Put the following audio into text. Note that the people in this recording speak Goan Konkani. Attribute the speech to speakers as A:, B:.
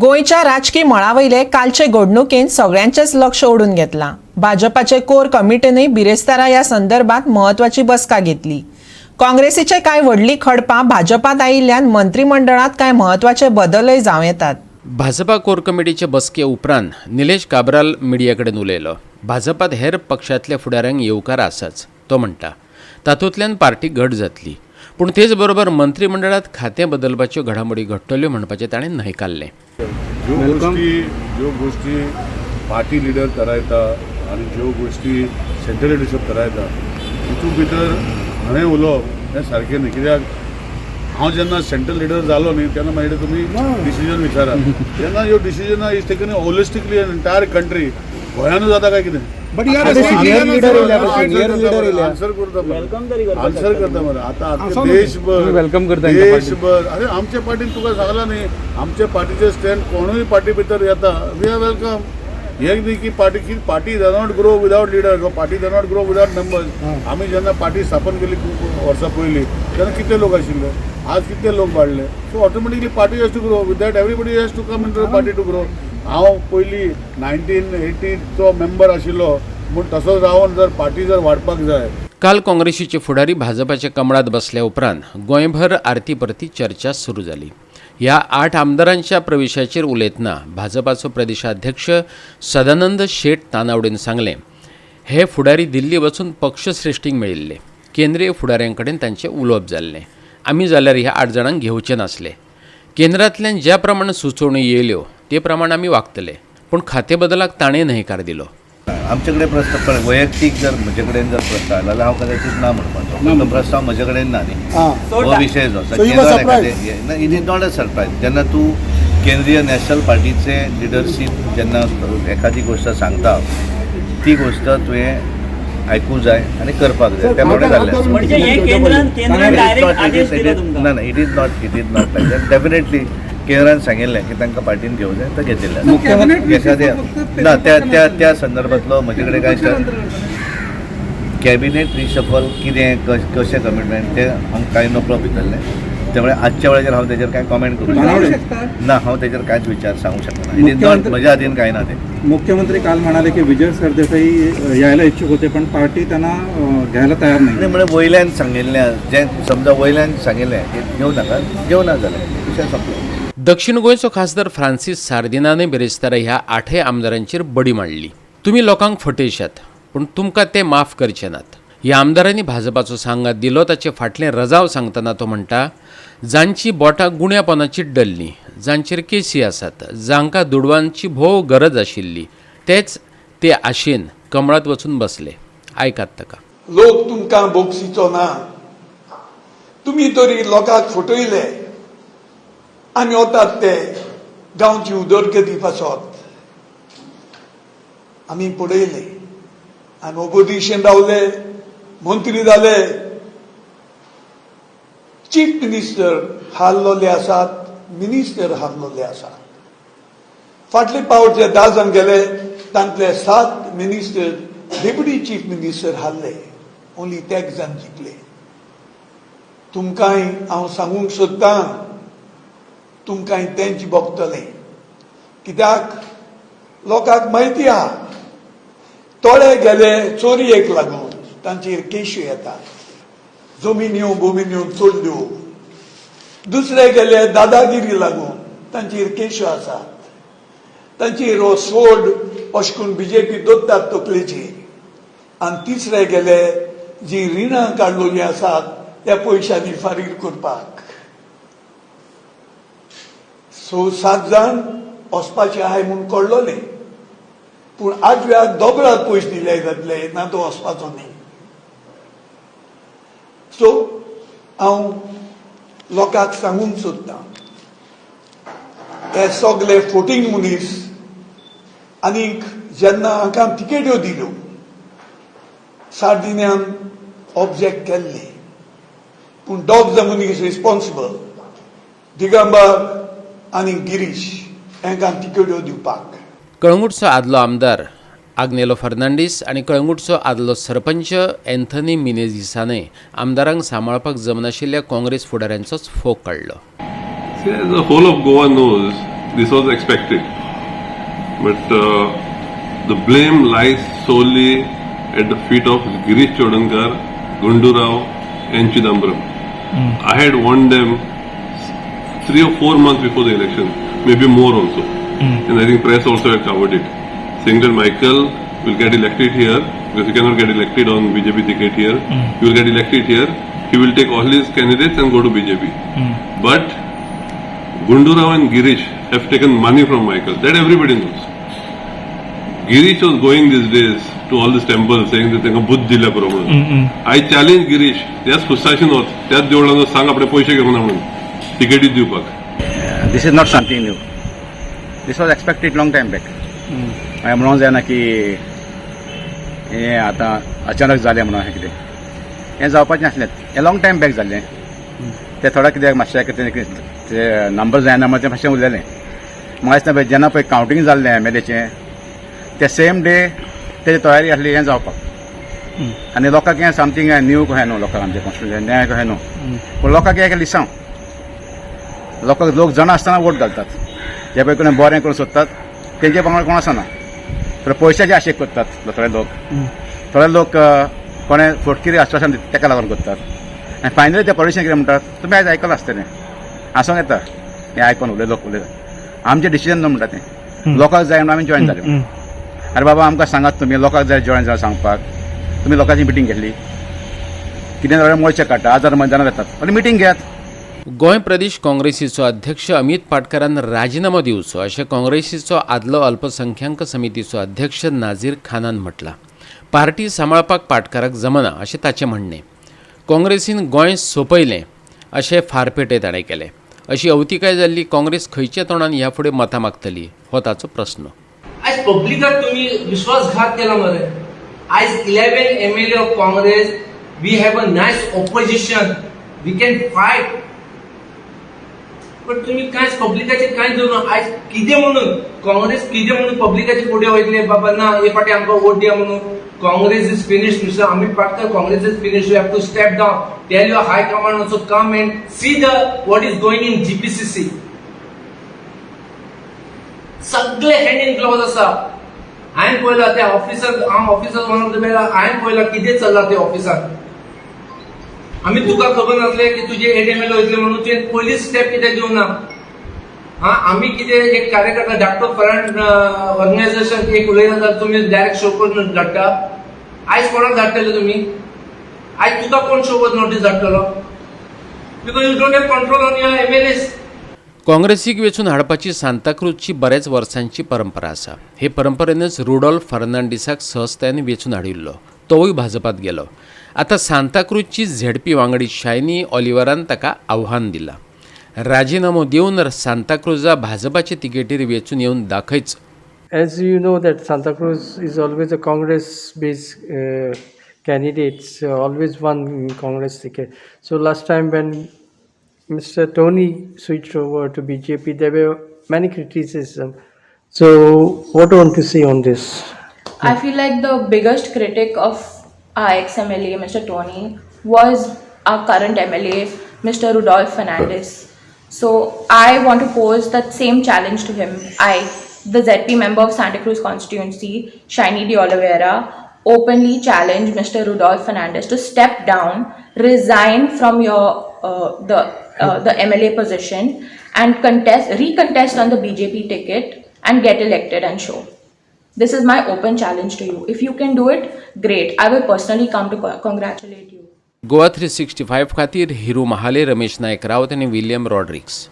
A: गोंयच्या राजकी मळावयले कालचे घडणुकेन सगळ्यांचेच लक्ष ओडून घेतलां. भाजपाचे कोर कमिटीनय बिरेस्तारा ह्या संदर्भात म्हत्वाची बसका घेतली. काँग्रेसीचे कांय व्हडलीं खडपां भाजपात आयिल्ल्यान मंत्रिमंडळांत कांय म्हत्वाचे बदलय जावं येतात.
B: भाजपा कोर कमिटीचे बसके उपरांत निलेश काब्राल मिडिया कडेन उलयलो. भाजपात हेर पक्षांतल्या फुडाऱ्यांक येवकार आसाच, तो म्हणटा, तातूंतल्यान पार्टी घट जातली. पूण तेच बरोबर मंत्रिमंडळात खातें बदलपाच्यो घडामोडी घडटल्यो म्हणपाचें ताणें न्हयकारलें.
C: ज्यो गोष्टी पार्टी लिडर थारायता आनी ज्यो गोष्टी सेंट्रल लिडरशीप थारायता, तितून भितर हांवें उलोवप हें सारकें न्ही. कित्याक हांव जेन्ना सेंट्रल लिडर जालो न्ही, तेन्ना मागीर तुमी डिसिजन विचारा. तेन्ना ह्यो decision is taken holistically, entire country. गोंयानूच जाता काय कितें?
D: But you are a senior leader येयल्या, senior leader येयल्या.
C: आन्सर करता मरे, आन्सर करता मरे. आता
D: असो न्हू.
C: देशभर
E: तुम्ही welcome करता हेंच्या
C: देशभर. अरे, आमच्या पार्टीन तुका सांगला न्ही, आमच्या पार्टीचे स्टँड, कोणूय पार्टी भितर येता, we are welcome. हे न्ही की पार्टी की party does not grow without leader, party does not grow without members. आमी जेन्ना पार्टी स्थापन केली खूब वर्सां पयलीं, तेन्ना कितले लोक आशिल्ले, आज कितले लोक वाडले. So automatically party has to grow. With that, everybody has to come in to party to grow. हांव पयलीं 1980चो मेंबर आशिल्लो म्हूण तसोच रावन जर पार्टी जर वाडपाक जाय.
B: काल काँग्रेसीचे फुडारी भाजपाच्या कमळात बसल्या उपरांत गोंयभर आरती परती चर्चा सुरू जाली. ह्या आठ आमदारांच्या प्रवेशाचेर उलयतना भाजपाचो प्रदेशाध्यक्ष सदानंद शेट तानावडेन सांगलें, हे फुडारी दिल्ली वचून पक्षश्रेश्ठींक मेळिल्ले. केंद्रीय फुडाऱ्यां कडेन तांचें उलोवप जाल्लें. आमी जाल्यार ह्या आठ जाणांक घेवचे नासले. केंद्रांतल्यान ज्या प्रमाण सुचोवण्यो येयल्यो ते प्रमाण आमी वागतले. पूण खाते बदलाक ताणें न्हयकार दिलो.
F: आमचे कडेन प्रस्ताव पळय, वैयक्तीक जर म्हजे कडेन जर प्रस्ताव आयलो जाल्यार हांव कदाचीत ना म्हणपाचो. पूण तो प्रस्ताव म्हजे कडेन ना न्ही. हो विशय जो आसा
D: So you were
F: केंद्रान
D: surprised?
F: एखादें, it is not a surprise. जेन्ना तूं केंद्रीय नॅशनल पार्टीचे लिडरशीप जेन्ना एखादी गोश्ट सांगता, ती गोश्ट तुवें आयकूंक जाय आनी करपाक जाय. त्या प्रमाणे जाल्लें आसा.
G: म्हणजे हे केंद्रान डायरेक्ट आदेश दिलो तुमकां?
F: ना ना, it is not like that. Definitely केंद्रान सांगिल्लें की तांकां पार्टीन घेवं जाय, तर घेतिल्लें आसा. एखाद्या ना, त्या त्या त्या संदर्भातलो म्हजे कडेन कांय कॅबिनेट रिशफल कितें, कशें कमिटमेंट, तें हांव कांय नकळो भितरलें. त्यामुळे आजच्या वेळाचेर हांव तेजेर कांय कॉमेंट करूं शकना. ना, हांव तेजेर कांयच विचार सांगूंक शकना. It is not म्हज्या हातीन कांय ना तें.
E: मुख्यमंत्री काल म्हणाले की विजय सरदेसाई यायला इच्छुक होते, पण पार्टी त्यांना घ्यायला तयार
F: नाही.
E: नाही.
F: म्हणजे वयल्यान सांगिल्लें, जें समजा वयल्यान सांगिल्लें की घेवं नाका, घेवं ना जालें, विशय सोंपलो.
B: दक्षिण गोंयचो खासदार फ्रांसीस सार्दिनाने बिरेस्तारा ह्या आठय आमदारांचेर बडी मांडली. तुमी लोकांक फटयशात, पूण तुमकां ते माफ करचे नात. ह्या आमदारांनी भाजपाचो सांगात दिलो ताचे फाटलें रजाव सांगतना तो म्हणटा, जांची बोटां गुण्यापोनाची डल्लीं, जांचेर केसी आसात, जांकां दुडवांची भोव गरज आशिल्ली, तेच ते आशेन कमळात वचून बसले. आयकात ताका.
H: लोक तुमकां बोगसिचो ना. तुमी तरी लोकांक फटयले. आमी वतात ते गांवची उदरगती पासत. आमी पळयले, आमी ओपोजिशन रावले, मंत्री जाले, चीफ मिनिस्टर हारलोले आसात, मिनिस्टर हारलोले आसात. फाटले पावट जे 10 जाण गेले, तांतले सात मिनिस्टर, डेप्युटी चीफ मिनिस्टर हारले. ओन्ली तेग जाण जिखले. तुमकांय हांव सांगूंक सोदतां, तुमकांय तेंच भोगतलें. कित्याक लोकांक म्हायती आहा, थोडे गेले चोरयेक लागून, तांचेर केश्यो येतात, जमिन्यो बोमिन्यो चोरल्यो. दुसरे गेले दादागिरी लागून, तांचेर केश्यो आसात. तांचेर हो सोड अशें करून बीजेपी दोत्तात तकलेचेर. आनी तिसरे गेले जी रिणां काडलेलीं आसात, त्या पयशांनी फारीक करपाक. स सात जाण वचपाचे आहाय म्हूण कळलोले, पूण आठव्याक दोबरात पयशे दिले जातले ना, तो वचपाचो न्ही. सो हांव लोकांक सांगूंक सोदतां, हे सगले फोटींग मनीस. आनीक जेन्ना हांकां तिकेट्यो दिल्यो, सार्दिन्यान ऑब्जेक्ट केल्ले, पूण दोग जाण मनीस रिस्पॉन्सिबल, दिगंबर आनी गिरीश, हांकां तिकेट्यो दिवपाक.
B: कळंगूटचो आदलो आमदार आग्नेलो फर्नांडीस आनी कळंगूटचो आदलो सरपंच एन्थनी मिनेझिसानय आमदारांक सांबाळपाक जमनाशिल्ल्या काँग्रेस फुडाऱ्यांचोच फोग काडलो.
I: See, as the whole of Goa knows, This was expected, but the blame lies solely at the feet of Girish Chodankar, Gundu Rao and Chidambaram. I had warned them 3 or 4 months before the election, maybe more also. And I think press also had covered it, saying that Michael will get elected here because he cannot get elected on BJP ticket here. He will get elected here. He will take all his candidates and go to BJP. But Gundu Rao and Girish have taken money from Michael. That everybody knows. Girish was going these days to all these temples saying that तांकां बुद्द दिल्या पुरो म्हणून. I challenge Girish, त्याच खुस्साशीन वच, त्याच देवळान सांग आपले पयशे घेवना म्हणून तिकेटी दिवपाक.
J: This is not something new. This was expected long time back. हांवें म्हणूंक जायना की हें आतां अचानक जालें म्हणून अशें कितें. हें जावपाचें आसलें, हें लॉंग टायम बॅक जाल्लें. ते थोडे कित्याक मातशें कितें ते नंबर जायना म्हणून तें मातशें उरलेलें. म्हाका दिसता पळय, जेन्ना पळय कावंटींग जाल्लें एमएलएचें, ते सेम डे तेजी तयारी आसली हें जावपाक. आनी लोकांक हें समथींग न्यू कशें न्हू, लोकांक आमचें कॉन्स्टिट्युशन न्याय कशें न्हू, पूण लोकांक हें लिसांव. लोकांक लोक जाणा आसतना वोट घालतात. जे पळय कोणी बरें करूंक सोदतात तेंचे वांगडा कोण आसना. थोडे पयशाचे आशेक करतात थोडे लोक. थोडे लोक कोणे फटकिरी आश्वासन दिता तेका लागून करतात. आनी फायनली ते पॉलिटिशियन कितें म्हणटात, तुमी आयज आयकलां आसतलें, आसूंक येता हें आयकोन उलय लोक उलयता, आमचें डिसिजन न्हू म्हणटा तें, लोकांक जाय म्हणून आमी जॉयन जाले. अरे बाबा, आमकां सांगात तुमी, लोकांक जाय जॉयन जावन सांगपाक तुमी लोकांची मिटींग घेतली? कितें जाल्यार मोर्चा काडटा, हजार मैदानार येतात आनी मिटींग घेयात.
B: गोंय प्रदेश काँग्रेसीचो अध्यक्ष अमित पाटकारान राजिनामो दिवचो अशें काँग्रेसीचो आदलो अल्पसंख्याक समितीचो अध्यक्ष नाझीर खानान म्हटलां. पार्टी सांबाळपाक पाटकाराक जमना अशें ताचें म्हणणें. काँग्रेसीन गोंय सोंपयलें अशें फारपेटय ताणें केले. अशी अवतिकाय जाल्ली काँग्रेस खंयच्या तोंडान ह्या फुडें मतां मागतली हो ताचो प्रस्न.
K: आयज पब्लिकाक तुम्ही विश्वासघात केला मरे. आयज 11 MLA of Congress, we have a nice opposition, we can fight, पण तुम्ही कांयच पब्लिकाचेर कांयच दवरूना. आयज कितें म्हणून काँग्रेस, कितें म्हणून पब्लिकाचे फुडें वयतले बाबा ना हे फाटी आमकां वोट दिया म्हणून? Congress is finish, Mister Amit Patkar. Congress is finish. You have to step down. Tell your high command also, come and see the what is going in GPCC. सगळे हँड इन ग्लोव्ज आसा. हांवें पळयलां त्या ऑफिसर, हांव ऑफिसर वन ऑफ the हांवें पळयलां कितें चल्लां ते ऑफिसाक. आमी तुका खबर नासलें की तुजे एट एमएलए वयतले म्हणून तुवें पयलीच स्टेप कित्याक घेवना? हा, आमी कितें एक कार्यकर्ता धाकटो फ्रंट ऑर्गनायझेशन एक उलयना जाल्यार तुमी डायरेक्ट शो करून धाडटा. आयज कोणाक धाडटले तुमी? आयज तुका कोण शो कॉज नोटीस धाडटलो? Because you don't have control on your MLAs.
B: काँग्रेसीक वेंचून हाडपाची सांताक्रूजची बऱ्याच वर्सांची परंपरा आसा. हे परंपरेनच रुडॉल्फ फर्नांडीसाक सहजतायेन वेंचून हाडिल्लो. तोवूय भाजपात गेलो. आतां सांताक्रूजची झेडपी वांगडी शायनी ऑलिवरान ताका आव्हान दिलां. राजिनामो दिवन सांताक्रूजा भाजपाचे तिकेटीर वेंचून येवन दाखयच.
L: As you know that Santa Cruz is always a Congress-based candidates, always won Congress ticket. So last time when Mr. Tony switched over to BJP, there were many criticism. So what do you want to say on this?
M: I feel like the biggest critic of our ex MLA, Mr. Tony, was our current MLA, Mr. Rudolph Fernandez. So I want to pose that same challenge to him. I, the ZP member of Santa Cruz constituency, Shiny De Oliveira, openly challenge Mr. Rudolph Fernandez to step down, resign from your the MLA position, and contest, recontest on the BJP ticket, and get elected and show. This is my open challenge to you. If you can do it, great. I will personally come to congratulate you.
B: Goa 365 खातीर हिरू महाले, रमेश नायक रावत आनी विलियम रॉड्रिक्स.